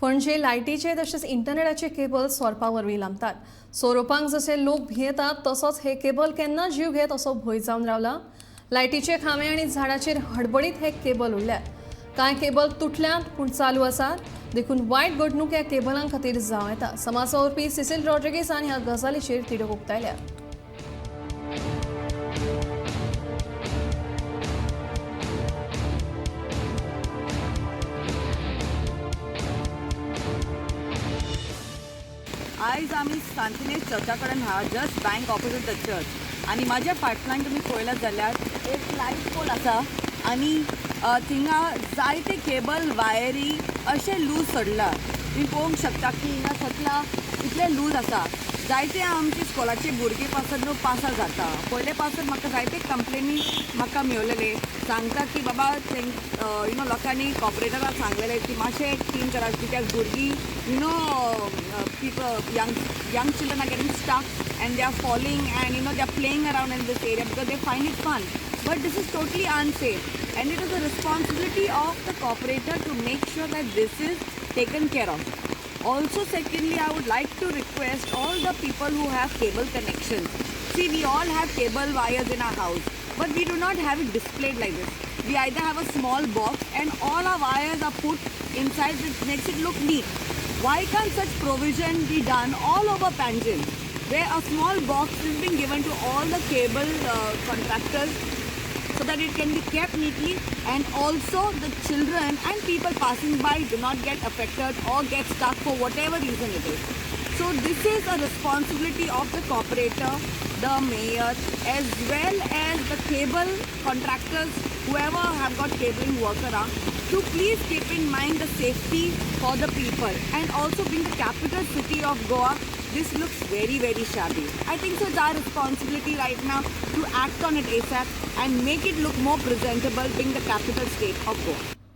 पणजे लायटीचे तशेंच इंटरनेटाचे केबल सोरपा वरवीं लांबतात. सोरोपांक जशे लोक भियेतात तसोच हे केबल केन्ना जीव घेत असो भंय जावन रावला. लायटीचे खांबे आनी झाडाचेर हडबडीत हे केबल उरल्यात. कांय केबल तुटल्यात पूण चालू आसात, देखून वायट घडणूक ह्या केबलां खातीर जावं येता. समाज वावुरपी सिसिल रॉड्रिगीसान ह्या गजालीचेर तिडक उक्तायल्या. आयज आमी सांतिनेज चर्चा कडेन आहा, just bank opposite the church. आनी म्हाज्या फाटल्यान तुमी पळयलात जाल्यार एक लायट पोल आसा आनी थिंगा जायते केबल वायरी अशे लूज सोडला. तुमी पळोवंक शकता की हिंगा सकला इतले लूज आसा. जायते आमचे स्कॉलाचे भुरगे पासून न्हू पासार जाता. पयले पासून म्हाका जायते कंप्लेनी म्हाका मेवलेले सांगता की बाबा you know लोकांनी कॉपरेटराक सांगलेले की मातशें क्लीन करात, कित्याक भुरगीं you know people young children are getting stuck and they are falling and you know they are playing around in this area because they find it fun. But this is totally unsafe and it is a responsibility of the corporator to make sure that this is taken care of. Also, secondly, I would like to request all the people who have cable connections. See, we all have cable wires in our house, but we do not have it displayed like this. We either have a small box and all our wires are put inside, which makes it look neat. Why can't such provision be done all over Panjim, where a small box is being given to all the cable contractors so that it can be kept neatly and also the children and people passing by do not get affected or get stuck for whatever reason it is. So this is a responsibility of the corporator, the mayor, as well as the cable contractors, whoever have got cabling work around, to please keep in mind the safety for the people. And also, being the capital city of Goa, this looks very, very shabby. I think so it's our responsibility right now to act on it ASAP and make it look more presentable, being the capital state of Goa.